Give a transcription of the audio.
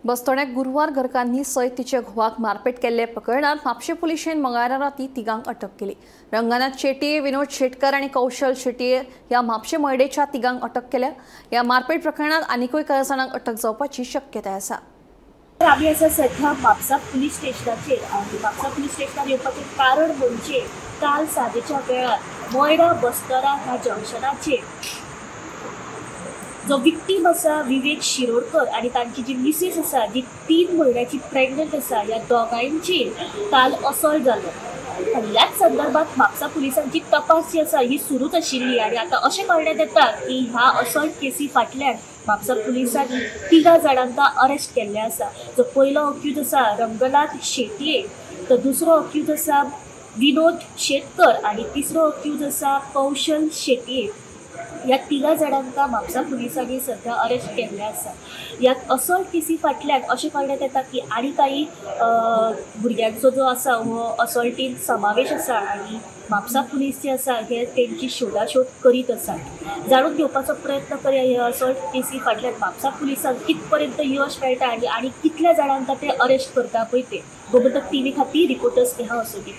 बस्तोड्याक गुरवार घरकान्नी सयत तिच्या घोवाक मारपेट केल्ल्या प्रकरणात म्हापशें पुलिशेन मंगळारा राती तिगांक अटक केली. रंगनाथ शेटये, विनोद शेटकर आनी कौशल शेटये ह्या म्हापशें मयडेच्या तिगांक अटक केल्या. ह्या मारपेट प्रकरणात आनीकूय कांय जाणांक अटक जावपाची शक्यताय आसा. आमी आसा सध्या म्हापसा पुलीस स्टेशनाचेर आनी म्हापसा पुलीस स्टेशनार येवपाचें कारण म्हणजे काल सांजेच्या वेळार मयडा बस्तरा ह्या जंक्शनाचेर जो विक्टीम आसा विवेक शिरोडकर आनी तांची जी मिसेस आसा जी 3 म्हयन्याची प्रेग्नंट आसा ह्या दोगांयचेर काल असॉल्ट जालो. आनी ह्याच संदर्भात म्हापसा पुलिसांची तपास जी आसा ही सुरूच आशिल्ली आनी आतां अशें कळण्यात येता की ह्या असॉल्ट केसी फाटल्यान म्हापसा पुलिसांनी 3 जाणांका अरेस्ट केल्ले आसा. जो पयलो अक्यूज आसा रंगनाथ शेटये, तर दुसरो अक्यूज आसा विनोद शेटकर आनी तिसरो अक्यूज आसा कौशल शेटये. ह्या 3 जाणांका म्हापसा पुलिसांनी सध्या अरेस्ट केल्ले आसा. ह्या असॉल्ट केसी फाटल्यान अशें कळण्यात येता की आनी काही भुरग्यांचो जो आसा हो असॉल्टीन समावेश आसा आनी म्हापसा पुलीस जे आसा हे तेंची शोधाशोध करीत आसात. जाणून घेवपाचो प्रयत्न करया ह्या असॉल्ट केसी फाटल्यान म्हापसा पुलिसांक कित पर्यंत यश मेळटा आनी कितल्या जाणांका ते अरेस्ट करता पळय ते. गोमंतक टीव्ही खातीर रिपोर्टर स्नेहा असोटी.